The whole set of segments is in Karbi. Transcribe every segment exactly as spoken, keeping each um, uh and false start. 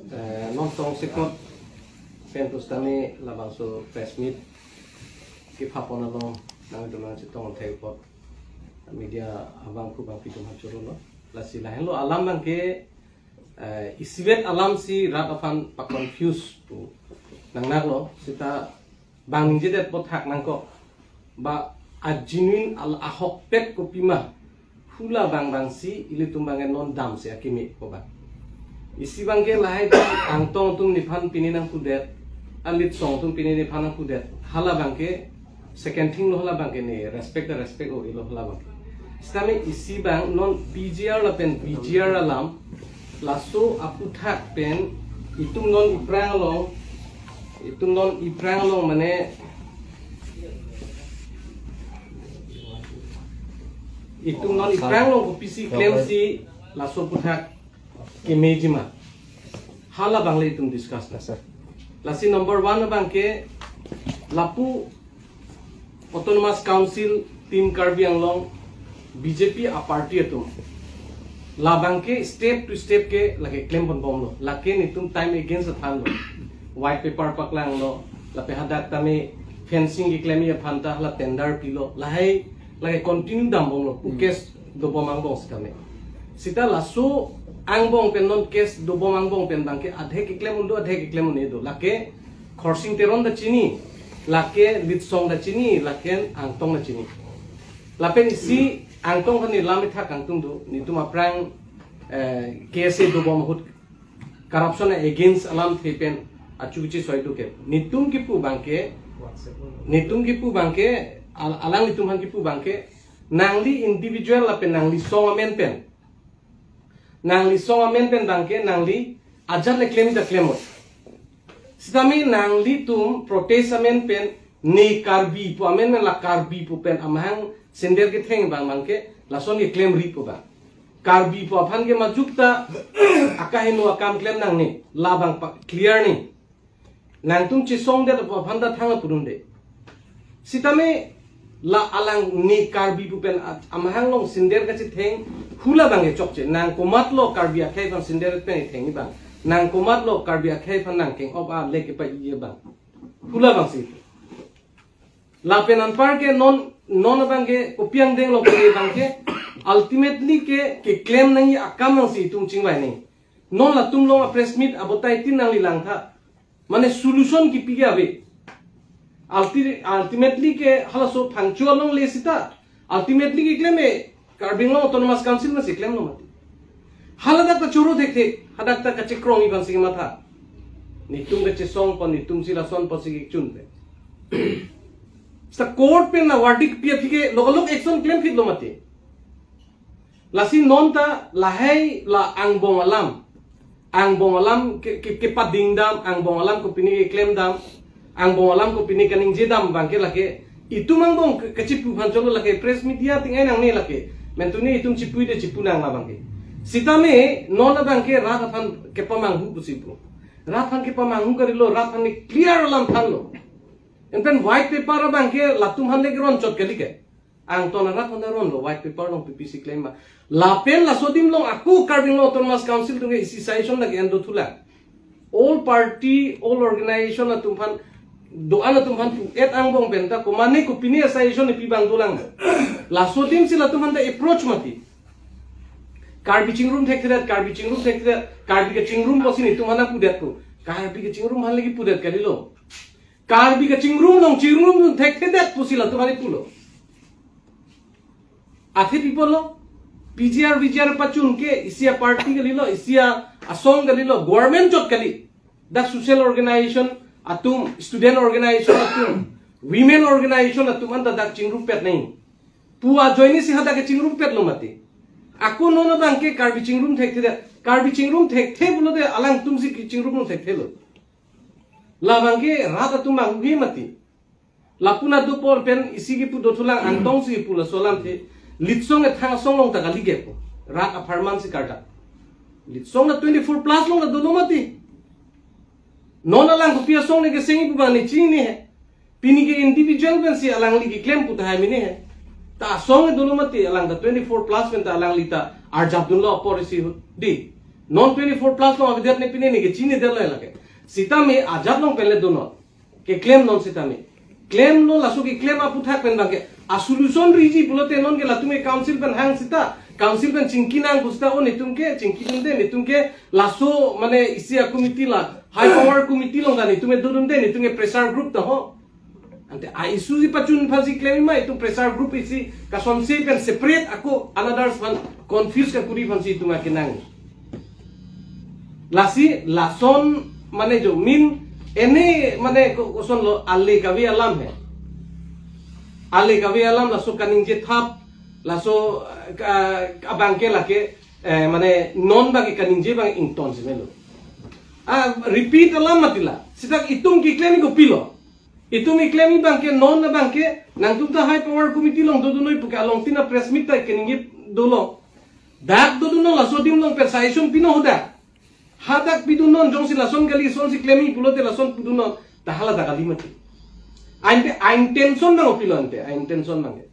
Eh, non tongsekot pen pusitame labangso press meet kepapon along nangdunang chetong thek apot media abang pu bang pitum hachoro lo. Lasi lahenlo alam abangke, eh, isivet alam si rat aphan pa-confuse pu nangnaklo. Sita bang ningjedet apot thak nangkok. Ba a-genuine al ahokpet kopima hula bang bang si ilitum abangke non damsi akimi ko ba. Isi abangke lahai ta Angtong atum nephan pini nangpudet, Alitsong atum pini nephan nangpudet. Hala abangke second thing lo, hala abangke ne respect ta respect o ilo hala abangke. Sitame isi abang non P G R lapen V G R alam laso aphuthak pen itum non iphrang along, itum non iphrang along mane itum non iphrang along kopisi klemsi laso aphuthak kemejima. Hala abang le itum discuss na. Sir. Lasi number one abangke lapu Autonomous Council Team Karbi Anglong B J P a-party atum. Labangke step to step ke lake klem ponbomlo. Lake netum time against athanlo. White paper paklanglo. Lapen hadak tame fencing keklem aphanta hala tender pilo. Lahai lake continue dambomlo. Pu Hmm. case dobom angbong sitame. Sita laso angbong pen non case dobom angbong pen abangke adhe keklem un do, adhe keklem un-e do. Lake Khorsing Teron ta chini, lake Litsong ta chini, lake Angtong ta chini. Lapen isi Angtong kani lam ithak kangtung do, netum aphrang, eh, K S A dobom ahut corruption against alamthe pen achu kechesoi do ke. Netum kipu abangke, netum kipu abangke, al-, alanglitum aphan kipu abangke, nangli individual lapen nangli song amen pen. Nangli song amen pen abangke, nangli ajat le klem ta klemnon. Sitame nanglitum protest amen pen ne Karbi pu amen pen la Karbi pu pen amahang sender ketheng abang abangke lason keklemri pu abang. Karbi pu aphan ke majok ta akaheno akam klem nangne, labang pa clear ni. Nangtum chesongdet pu aphan ta thang apudunde. Sitame la alang ne Karbi pu pen a-, amahang along sender kachetheng hula abangke chokche. Nang komatlo Karbi akhei aphan sender pen thengji abang. Nang komatlo Karbi akhei aphan nangkeng-op alek kepaiji abang. Hula abangsi. Lapen anparke non, non abangke kopi angdeng lo kali abangke, ultimately ke, keklem nangji akam abangsi itum chingvai nangji. Non latum along a-press meet abotai tin nangli langtha. Mane solution kipi ke ave. Ulti-, ultimately ke halaso phangcho along le sita. Ultimately keklem e Karbi Anglong Autonomous Council masi klemlo mati. Hala dak ta choro thekthe, hadak ta kachekrongji abangsi kematha. Netum kachesong pon, netum si lason pon si kechun pe. Sa court pen na verdict pi aphi ke lokolok action klemphitlo mati. Lasi non ta lahai la angbong alam. Angbong alam ke, ke, kepading dam, angbong alam kopine keklem dam, angbong alam kopine kaningje dam abangke lake. Itum angbong ke, kachipu aphan cholo lake press media ting ai nangne lake. Mentune itum chipuide chipu nang la abangke. Sitame non abangke rat aphan kepamanghu pusi pu. Rat aphan kepamanghu kalilo, rat aphan clear alam thanlo. Anpen white paper abangke latum aphan le keron chot kali ke. Angtong arat aphan ta ronlo, white paper along P P C klem ma. Lapen laso adim along ako Karbi Anglong Autonomous Council atum ke isi suggestion lake en dothulang. All party, all organization atum aphan, do-an atum aphan pu-et angbong pen ta, komane kopine suggestion pi abang dolang. Laso adim si latum aphan ta approach mati. Karbi chingrum thekthedet, Karbi chingrum thekthedet, Karbi kachingrum pusi netum aphan pudet pu. Karbi kachingrum aphan lagi pudet kalilo. Karbi kachingrum along chingrum dun thekthedet pusi latum aphan pulo. Athe pi pulo, P G R, V G R pachun ke isi a-party kalilo, isi a-asong kalilo, government chot kali. Dak social organization atum, student organization atum, women organization atum anta dak chingrumpet nangji. Pu ajoine si hadak kachingrumpetlo mati. Ako non abangke Karbi chingrum thekthedet. Karbi chingrum thekthe pulote alangtum si kachingrum thekthelo. Labangke rat atum manggi mati. Lapu na dopor pen isi kipu dothulang, Angtong si kipu laso alamthe. Litsong ethang asong along ta kali ke pu. Rat apharman si kardak. Litsong na twenty-four plus along ta dolo mati. Non alang kopi asong ne kesengji pu abang ne chinine he. Pini ke individual pensi alangli keklem pu tahai mene he. Ta asong dolo mati, alang ta twenty-four plus pen ta alangli ta arjap dunlo apor isi hu. Di. Non twenty-four plus along avedet ne pine ne kechinidetlo lake. Sitame ajat along pen le donon. Keklem non sitame. Klemlo, laso keklem aputhak pen abangke a solution riji pulote non ke latum ke council pen hang sita, council pen chingki nang pu sita, o netum ke chingkidunde, netum ke laso mane isi a committee la, high power committee along ta netum ke dodunde, netum ke pressure group ta ho. Ante a issue si pachun aphansi klem ma, itum pressure group isi kasonsi pen separate ako another aphan confuse kakuri aphansi itum akenang. Lasi lason mane jo min ene mane ko-, kosonlo ale kave alam he. Ale kave alam laso kaningje thap, laso, eh, ka-, abangke lake, eh, mane non abangke kaningje abang ington si melo. Ah, repeat alam mati la. Sita itum keklem kopilo. Itum keklem abangke non abangke nangtum ta high power committee along dodunoi puke along tina press meet ta keningje dolo. Dak dodunlo, laso adim along pen suggestion pinon ho dak. Hadak pidunnon, jongsi lason kali, lasonsi klem pulote lason pudunnon. Ta hala dak kali mati. Ante a intention abang kopilo ante, a intention abangke.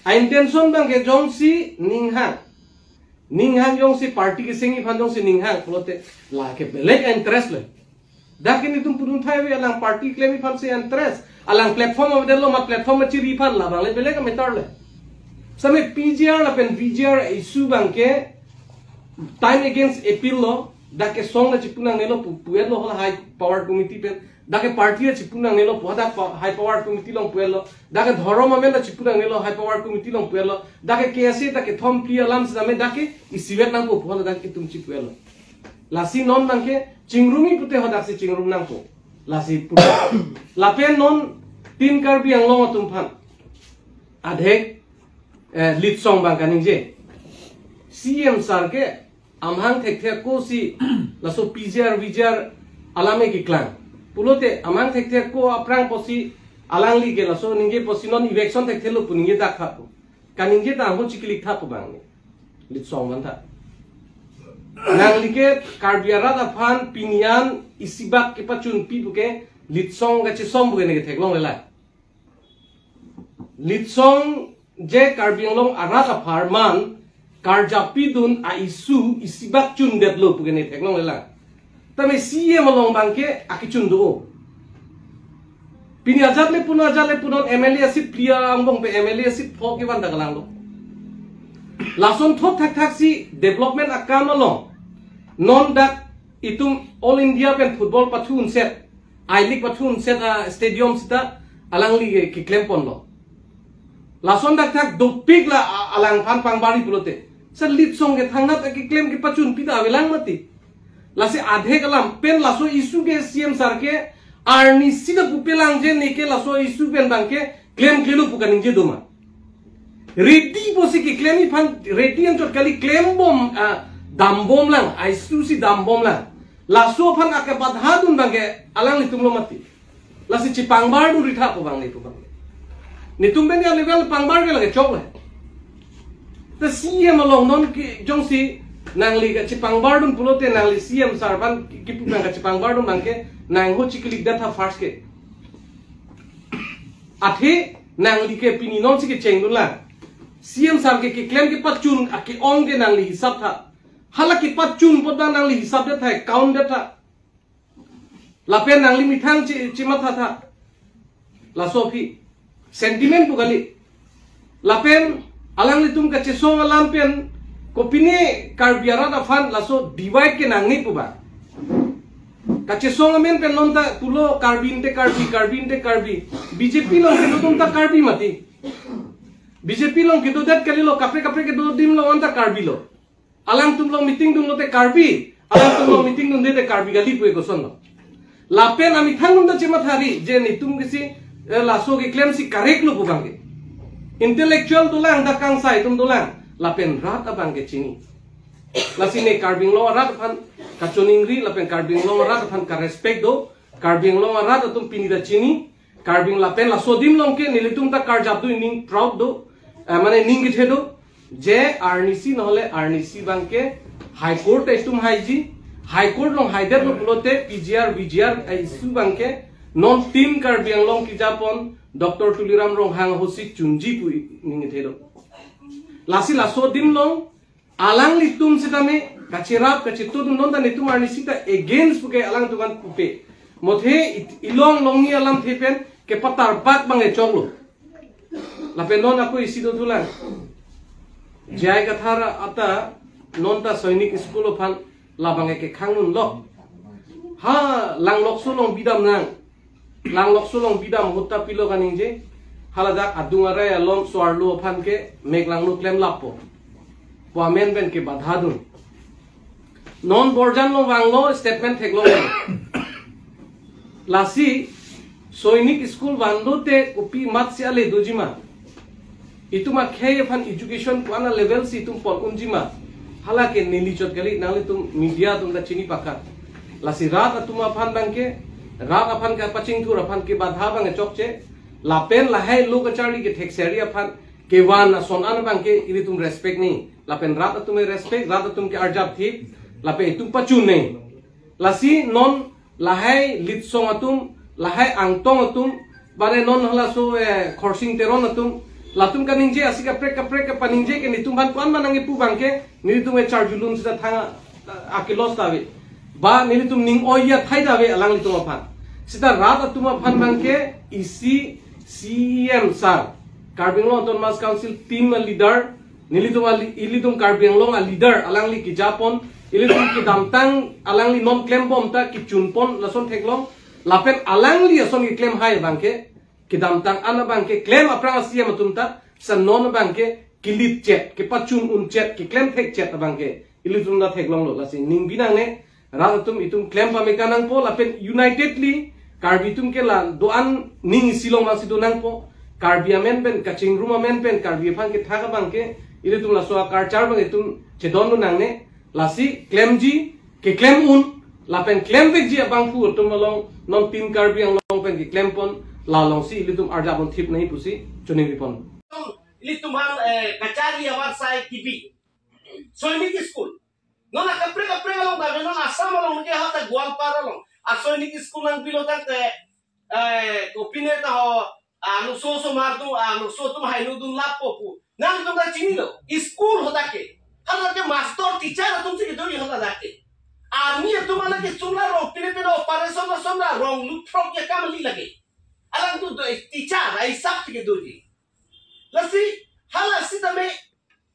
A intention abangke jongsi ninghang. Ninghang jongsi party kesengji aphan jongsi ninghang pulote lake belek a interest le. Dak ke netum pudun thai ave, alang party klem aphansi interest. Alang platform avedetlo, ma platform achiri aphan, labang le belek a matter le. Same P G R lapen V G R issue abangke time against appeal lo, dak ke song le chipu nangnelo pu, pu-etlo hala high power committee pen, dak ke party le chipu nangnelo pu, dak pa-, high power committee along pu-etlo, dak ke dhorom amen le chipu nangnelo high power committee along pu-etlo, dak ke K S A, dak ke thom phli alam sitame dak ke isivet nangpo pu hala dak ke itum chipu-etlo. Lasi non abangke chingrumji pute hadaksi chingrum nangpo. Lasi pute. Lapen non Team Karbi Anglong atum aphan adhek, eh, litsong abang kaningje. C M sir ke amahang thekthe ako si laso P G R V G R alam ke keklang. Pulote amahang thekthe ako aphrang pusi alangli ke laso ningje pusi non eviction thekthelo pu ningje dak tha pu. Kaningje ta ahut chiklik tha pu abang ne. Litsong abang tha. Nangli ke Karbi arat aphan pini an isibak kepachunpi puke litsong kachesong puke ne ketheklongle la. Litsong je Karbi Anglong arat apharman karjap pidun a issue isibak chundetlo puke ne theklongle la. Tame C M along abangke akechun do. Pini ajat le punon, ajat le punon M L A seat phli angbong pen M L A seat pho kevan ta kalanglo. Lason thot thakthak si development akam along non dak itum All India pen football pathu unset, I-League pathu unset a stadium sita alangli ke, keklem ponlo. Lason dak thak dopik la a-, alangphan pangbarji pulote. Sa litsong ke thangnat akeklem kepachunpi ta avelang mati. Lasi adhek alam pen laso issue ke C M sir ke arnisi ta pupelang je neke laso issue pen abangke klemklelo pu kaningje doma. Ready pusi keklemji aphan ready anchot kali klembom, ah, dambomlang, a issue si dambomlang. Laso aphan akebadhadun abangke alanglitumlo mati. Lasi chipangbardun ri tha pu abang ne pu abang. Netum pen ya level pangbar ke lake chok le. Ta C M along non ke jongsi nangli kachipangbardun pulote nangli C M sir aphan ki-, kipu abang kachipangbardun abangke nang ho chiklikdet tha first ke. Athe nangli ke pini nonsi kechengdun la. C M sir ke keklem kepachun ake-ong ke nangli hisap tha. Hala kepachun apot abang nangli hisapdet tha, countdet tha. Lapen nangli methang chi-, chimatha tha. Laso aphi. Sentiment pu kali. Lapen alanglitum kachesong alam pen kopine Karbi arat aphan laso divide ke nangne pu abang. Kachesong amen pen non ta pulo Karbi ante Karbi, Karbi ante Karbi. B J P along kedo atum ta Karbi mati. B J P along kedodet kalilo, kaprek kaprek kedo adim along anta Karbi lo. Alangtum along meeting dunlote Karbi, alangtum along meeting dunde te Karbi kali pu ekosonlo. Lapen amethang atum ta chemathari je netum kesi, eh, laso keklemsi correct lo pu abangke. Intellectual dolang, dak kangsai atum dolang, lapen rat abangke chini. Lasi ne Karbi Anglong arat aphan kachoningri, lapen Karbi Anglong arat aphan karespect do, Karbi Anglong arat atum pini ta chini, Karbi Anglong lapen laso adim along ke nelitum ta karjap do, ning proud do, eh, mane ning kethe do, je arnisi nohole arnisi abangke High Court itum haiji, High Court along haidetlo pulote P G R, V G R, eh, issue abangke non Team Karbi Anglong kejapon Doctor Tuliram Ronghang ahutsi chunji pu ning kethe do. Lasi laso adim along alanglitum sitame Kacherap, kachetudun, non ta netum arnisi ta against puke alangtum an pupe. Mothe it-, ilong longni alamthe pen kepatar bak bang e choklo. Lapen non ako isi dothulang. J I Kathar ata non ta Sainik School aphan labang e kekhang unlo. Ha, Langlokso along bidam nang. Langlokso along bidam ahut ta pilo kaningje. Haladak adung arai along so-arlo aphan ke mek langno klem lappo pu amen pen kebadha dun. Non Borjan along vanglo, statement theklong. Lasi Sainik School vanlo te kopi amatsi ale dojima. Itum akhei aphan education ko-an a level si itum pon unjima. Hala ke neli chot kali, nanglitum media atum ta chini pakha. Lasi rat atum aphan abang ke, rat aphan kapachingthur aphan kebadha abang e chokche. Lapen lahai lo kacharli kethek seri aphan kevan ason an abang ke ilitum respect nangji. Lapen rat atum e respect, rat atum ke arjap thip, lapen itum pachun nangji. Lasi non lahai Litsong atum, lahai Angtong atum, bane non halaso, eh, Khorsing Teron atum, latum kaningje asi kaprek kaprek kapaningje ke netum aphan ko-an ma nangkipu abang ke, netum e charjulun sita thang, eh, akelos ta ave. Ba netum ning oi athai ta ave alanglitum aphan. Sita rat atum aphan abang ke isi C E M sir, Karbi Anglong Autonomous Council team a leader, nelitum ali-, ilitum Karbi Anglong a leader alangli kejapon, ilitum kedamtang alangli non klembom ta kechunpon lason theklong, lapen alangli ason keklem hai abang ke, kedamtang an abang ke klem aphrang a C E M atum ta, sa non abang ke kelitchet, kepachun unchet, keklem thekchet abang ke ilitum ta theklonglo. Lasi ning binang ne, rat atum itum klem pame kanangpo lapen unitedly Karbi atum ke la do-an ning isi along bang si do nangpo. Karbi amen pen, kachingrum amen pen, Karbi aphan kethak abang ke, ilitum laso a culture abang itum chedon do nangne. Lasi klemji, keklem un, lapen klemvekji abangphu atum along, non Team Karbi Anglong pen keklempon, la alongsi ilitum arjap un thip nangji pusi choningri pon. Ilitum aphan, eh, kacharli avar sai kibi. Sainik School. Non akaprek kaprek along ta ave, non Assam along ke ha ta Goalpara along. A Sainik School nangbilo tangte, eh, kopine ta ho, ah, nuso so mar tu, ah, nuso atum hai nu dun lappo pu. Nangtum ta chinilo. School ho ta ke. Hala ke master teacher atum si kedo hala ta ke. Army atum hala ke sumla rong pine pine operation na sumla rong luthrok ya kam li lage. Alangtum do teacher ai sab si kedoji. Lasi, hala sitame,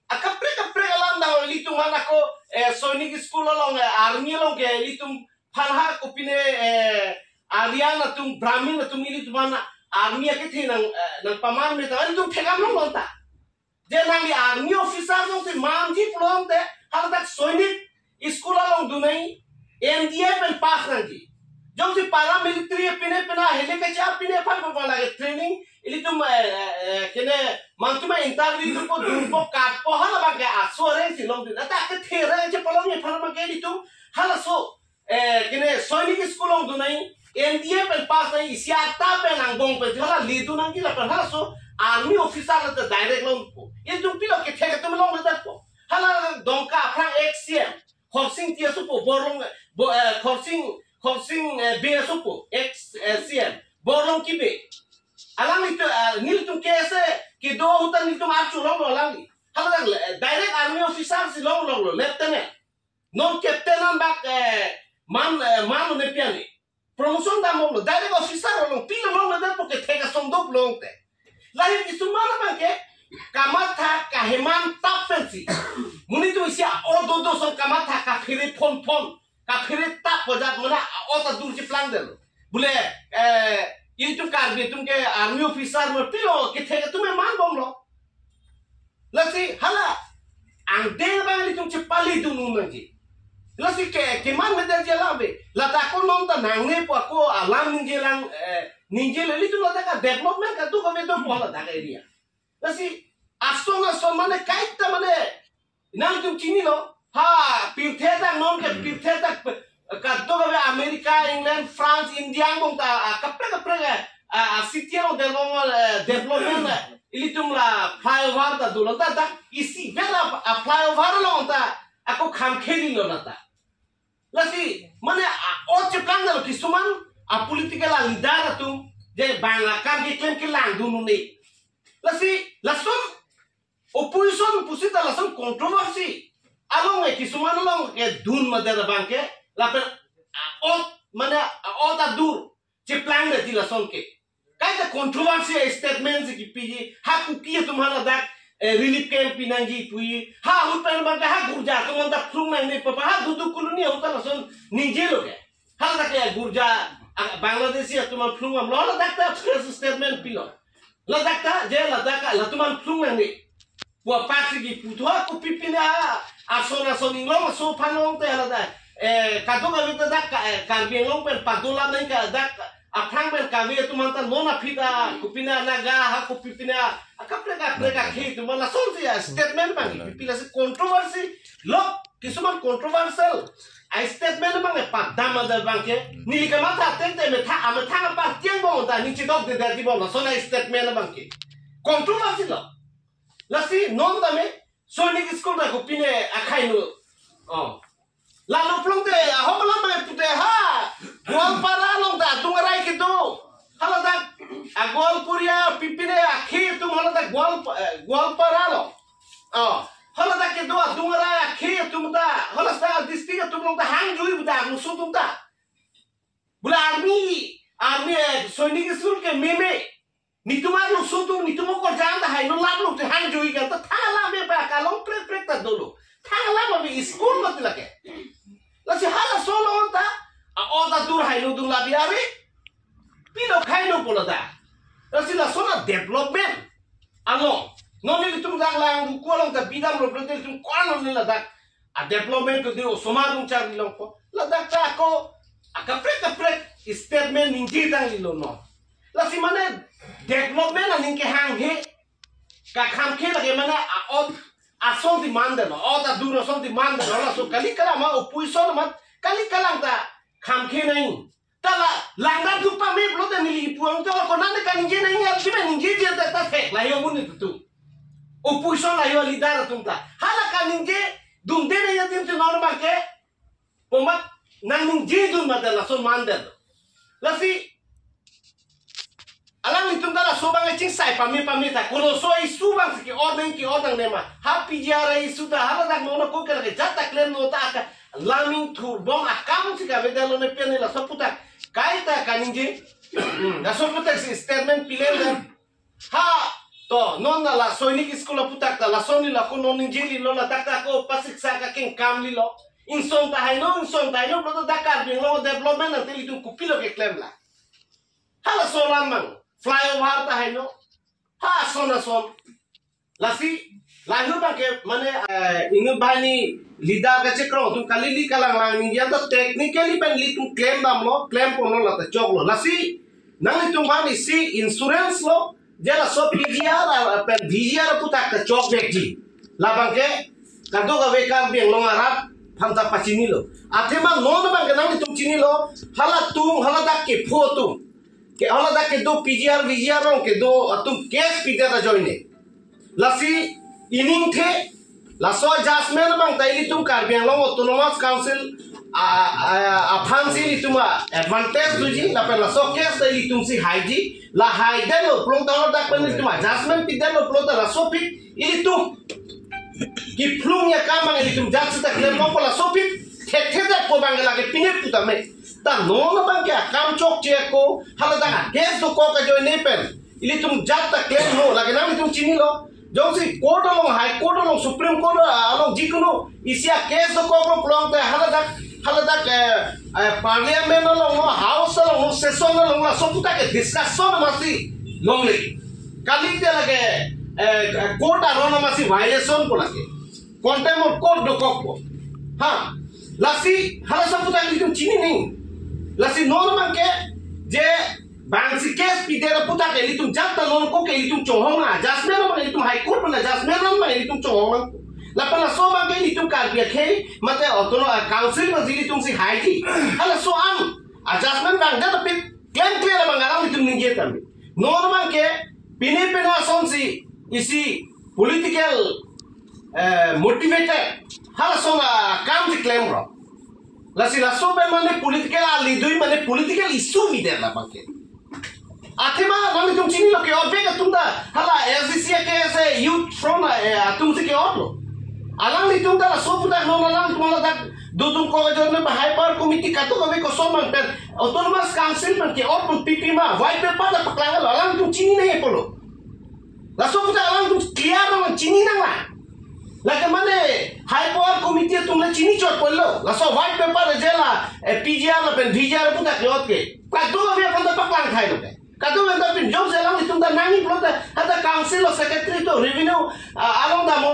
akaprek kaprek alam dang ilitum aphan ako, eh, Sainik School along, eh, army along ke ilitum aphan ha kopine, eh, Aryan atum, Brahmin atum ilitum aphan army akethe nang, eh, nangpaman me ta, ilitum thekam longlong ta. Je nangli army officer jongsi manji pulote, haladak Sainik School along dunai, N D A pen pass nangji. Jongsi paramilitary pine pine helicopter pine aphan ko lage training, ilitum, eh, eh, eh, kene mangtum a interview ko dunpo katpo hala abang ke aso areng si longdun. Ata kethe areng chepalongji aphan abang ke ilitum halaso, eh, kene Sainik School along dunai, N D A pen pass nai, isi ata pen angbong pen hala ledun nangji lapen halaso army officer la ta direct longpo. Ilitum pilo kethek atum longledetpo. Hala Dongka aphrang ex C M Khorsing Tiasopo, Borlong, bo, eh, Khorsing, Khorsing, eh, Bey asopo, ex, eh, C M, Borlong Kibey. Alangli tu, eh, nelitum kese, kedo ahut ta nelitum archu longlo alangli. Hala, eh, direct army officer si longlonglo, lieutenant. Non captain an bak, eh, man, eh, man ne piani. Promotion damlo, direct officer along, pilo longledetpo kethek ason do pulote. Lahai kisuman abang ke, kamatha kaheman tap pensi. Monit atum isi a-o dodo ason kamatha kaphere phon phon, kaphere tap pojat mane a-o ta dur cheplangdetlo. Bule, eh, ilitum Karbi atum ke army officer ma pilo kethek atum emanbomlo. Lasi hala angdeng abang ilitum chepali dun un nangji. Lasi ke keman meter je alam ave. Lata ako non ta nangnepo ako alam ningjelang, eh, ningje le ilitum lata ka development kadokave dopo hala dak area. Lasi ason ason mane kaita mane nangtum chinilo. Ha, pirthe dak non ke pirthe dak pe-, kadokave America, England, France, India angbong ta, ah, kaprek kaprek, eh, ah, ah, city along development, eh, development, eh, ilitum la flyover ta dolo ta dak isi vet a, ah, flyover along ta ako kham kheli lo na ta. Lasi mane, ah, o cheplangdetlo kisuman, ah, political, ah, leader atum je bang akam keklem kelang dun un-e. Lasi lason opposition pusita lason controversy. along e kisuman along kedun mader abang ke, lapen a-ot, mane a-ot adur cheplang de ti lason ke. Kaita controversy statement si kipiji, ha Kuki atum haladak, eh, relief camp pinangji puji, ha ahut pen abang ke ha girja atum anta phlung nangne papa, ha Dudu colony ahut ta lason ningjelo ke. Haladak ke girja, ah, Bangladeshi atum aphan phlung damlo, haladak ta press statement pilo. Ladak ta, je ladak ke latum aphan phlung nangne pu apak si kipu thu, ha kopi pine ason ason inglong aso aphan ong te haladak. Eh, kadokave ta dak ka, eh, Karbi Anglong pen padola nang ke dak aphrang pen kave atum anta non aphi ta, kopi pine Naga, ha kopi pine akaprek kaprek akhei atum anta lasonsi a-statement abang kipi, lasi controversy lo, kisuman controversial a-statement abang e padam aja abang ke, neli kamatha teng te methang, amethang apar tiang bom ta neli chedok de dati bom, lason a-statement abang ke controversy lo. Lasi non tame Sainik School ta kopi pine akhei lo. Oh. Lalo plong te, ahok alam mai pute ha. Goalpara along ta adung arai kedo. Haladak, a Goalpara, kopi pine akhei atum haladak Goal, eh, Goalpara along. Oh. Haladak kedo adung arai akhei atum ta. Haladak district atum along ta hangjui pu ta, musu atum ta. Bula army, army, eh, Sainik School ke meme. Netum arloso atum, netum okorjang ta hai no lap lo te hangjui kan ta thang alam me pa kalong prek prek ta dolo. Thang alam me school mati lake. Lasi halaso along ta, a-ot adur hai no dun labi ari. Pilo khai no polo ta. Lasi lason a-development along. Non nelitum dak Langvoku along ta bidam lo, nelitum ko-an lo neli ladak a-development kedo osomar adung charli longpo. Ladak ta ako akaprek kaprek statement ningje tanglo non. Lasi mane development aning kehanghe, kakhangkhe lake mane a-ot asonsi mandetlo, ot adur asonsi mandetlo, laso kali kalang ma opposition ma kali kalang ta khangkhe nai. Ta la langdam thu pame pulote neli puang ta la konane kaningje nai, ya si ningjeje ta ta thek la yo mun tu. Opposition la yo leader atum ta. Hala kaningje dunde nai ya tim tu non abang ke. Pomat nang ningje dun mandetlo, lason mandetlo. Lasi alanglitum ta laso abang e chingsai pame pame ta, koloso issue abang si ke-ot nang ke-ot nangne ma. Ha P G R issue ta, haladak nono ko ke lake jat ta klem no ta ka laming thur bom akam si kavedetlo ne pen laso aputhak kaita kaningje. Hmm, laso aputhak si statement pilen dan. Ha, to, non la Sainik School aputhak ta, lason ni la ko non ningje lilo, ladak ta ko pasiksa kekeng kam lilo. Ingson ta hai no, ingson ta hai no, pulote dak Karbi Anglong development ante ilitum kopilo keklem la. Halaso alam mang, flyover ta hai no. Ha, ason ason. Lasi, lahir abang ke, mane, eh, inut banghini leader kachekroi atum kali li kalang lang ningje ta technically pen ilitum klem damlo, klem ponlo la ta choklo. Lasi, nanglitum aphan isi assurance lo, je laso P G R, ah, pen V G R aputhak ta chokvekji. Labang ke, kadokave Karbi Anglong arat aphan ta pachinilo. Athema non abang ke nanglitum chinilo, halatum, haladak kepho atum. Ke haladak kedo P G R, V G R along kedo atum case pidet ajoine. Lasi iningthe, laso judgment abang ta ilitum Karbi Anglong Autonomous Council, a, a, aphan si ilitum a-advantage doji, lapen laso case ta ilitum si haiji, la haidetlo, plong ta haladak pen ilitum a-judgment pidetlo, plong ta laso aphi, ilitum kephlung akam abang ilitum jat seta klem longpo, laso aphi thekthe det po abang lake pine putame. Ta non abang ke akam chokche ako, haladak a-case dokok ajoine pen ilitum jat ta klem ho, lake nanglitum chinilo. Jongsi court along, High Court along, Supreme Court along, jikunu isi a-case dokoklo pulote haladak, haladak, eh, eh, Parliament along, House along, session along, laso aputhak ke discussion masi longle. Kali te lake, eh, court aron masi violation pu lake. Contempt of court dokokpo. Ha. Lasi, halaso aputhak ilitum chini nang. Lasi non abang ke, je bangsi case pidet aputhak ilitum jat ta non ko ke ilitum chonghong nang. Judgment abang ilitum High Court pen judgment abang ilitum chonghong nang. Lapen laso abang ke ilitum Karbi akhei, mate autonomous council ma ilitum si haiji. Halaso an, a-judgment abang jat aphi klem clear abang alanglitum ningje tame. Non abang ke, pine pine asonsi, isi political, eh, motivated, halason akam si klemlo. Lasi laso pen mane political ali dui mane political issue mi der labang ke. Athema nanglitum chinilo ke-ot bek atum ta, hala S D C ke se Youth Front, eh, atum si ke-otlo. Alanglitum ta laso aputhak non alangtum ladak dodun kok ajoine ba high power committee kadokave koson man pen Autonomous Council pen ke-ot pen pipi ma, white paper ta paklang lo, alangtum chini nangji pulo. Laso aputhak alangtum clear nang chini nanglang. Lake mane high power committee atum le chini chot pulo. Laso white paper je la, eh, P G R lapen V G R aputhak ke-ot ke. Kadokave aphan ta paklang thailo ke. Kadokave ta pinjong si alanglitum ta nangji pulote, hadak council lo secretary to revenue, ah, along damlo.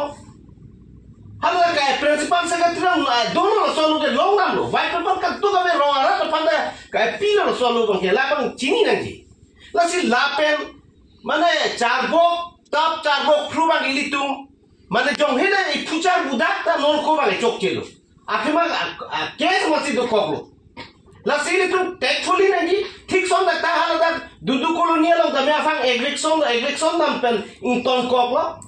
Hadak ke principal secretary along, ah, dono laso alo ke long damlo. White paper kadokave rong arat aphan ta ke pilo laso alo abang ke, labang chini nangji. Lasi lapen mane charbok, tap charbok phru abang ilitum. Mane jonghe na iphu char budak ta non ko abang chokchelo. Akhema, a, a, case masi dokoklo. Lasi ilitum tactfully nangji, thik ason dak ta haladak Dudu Colony along tame aphan eviction, eviction dam pen ingtonkoklo.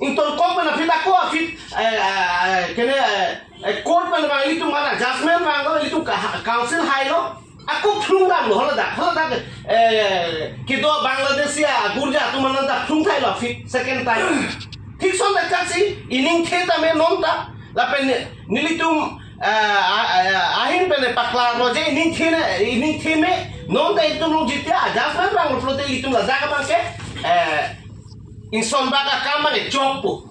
Ingtonkok pen aphi ta ko aphi, eh, eh, eh, kene, eh, eh, court pen abang ilitum mana judgment vanglo, ilitum ka-, council hailo. Ako phlung damlo haladak, haladak, eh, kedo Bangladeshi agurja atum anan ta phlung thailo aphi second time. Thik ason dak si iningthe tame non ta, lapen nelitum, eh, a-, a-, ahin pen paklarlo je iningthe ne, iningthe me non ta itum long jitia judgment vanglo pulote itum ladak abang ke, eh, ingson bak akam mane chokpo,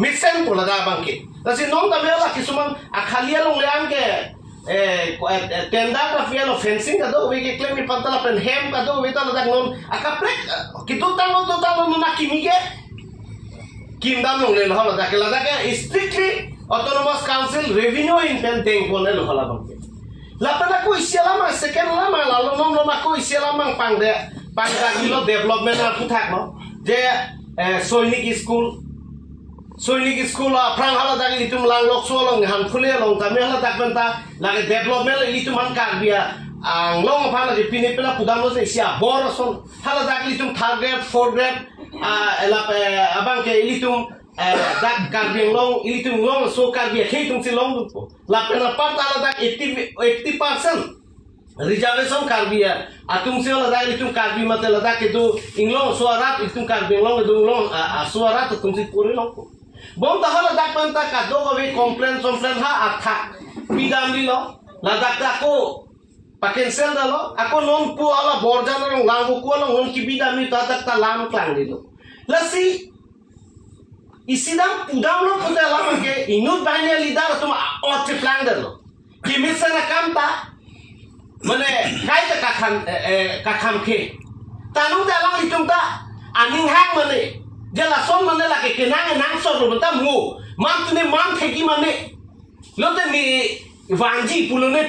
mesenpo ladak abang ke. Lasi non tame la kisuman akhali along le-an ke, eh, ko-, eh, eh, tenda ta fialo fencing kadokave keklem ipanta lapen hem kadokave ta ladak non akaprek, eh, kedotanglo dotanglo non akimi ke kim dam longlelo, ladak ke, ladak ke strictly Autonomous Council revenue ahin pen dengponlo halabang ke. Lapen ako isi alam, second alam, lalo non non ako isi alam pangde, pangdaklo development aputhak lo. Je, eh, Sainik School, Sainik School aphrang haladak ilitum Langlokso along, Hanphule along tame haladak pen ta lake development ilitum aphan Karbi Anglong aphan lake pine pela pudamlo se isi abor ason, haladak ilitum third grade, fourth grade, ah, elap, eh, abang ke ilitum, eh, dak Karbi Anglong, ilitum longso Karbi akhei atum si longdunpo. Lapen apar ta haladak eighty, eighty percent reservation Karbi atum si ladak ilitum Karbi mate ladak kedo inglongso arat, ilitum Karbi Anglong kedo inglong, ah, ah, so arat atum si puri longpo. Bonta haladak pen ta kadokave complain complain ha athak pidamlo, ladak ta ako pa-cancel damlo, ako non pu hala borjan along Langvoku along non kipidamlo ta dak ta lam klanglelo. Lasi isi dam pudamlo pute alam ke inut banyak leader atum a-ot cheplangdetlo. Kimesen akam ta mane kai ta kakham, eh, eh, kakham ke. Tanung ta alanglitum ta aning hang mane, je lason mane lake kenang nang sor lo ta mo. Mantune man thegi mane. Lote ne vanji pulo ne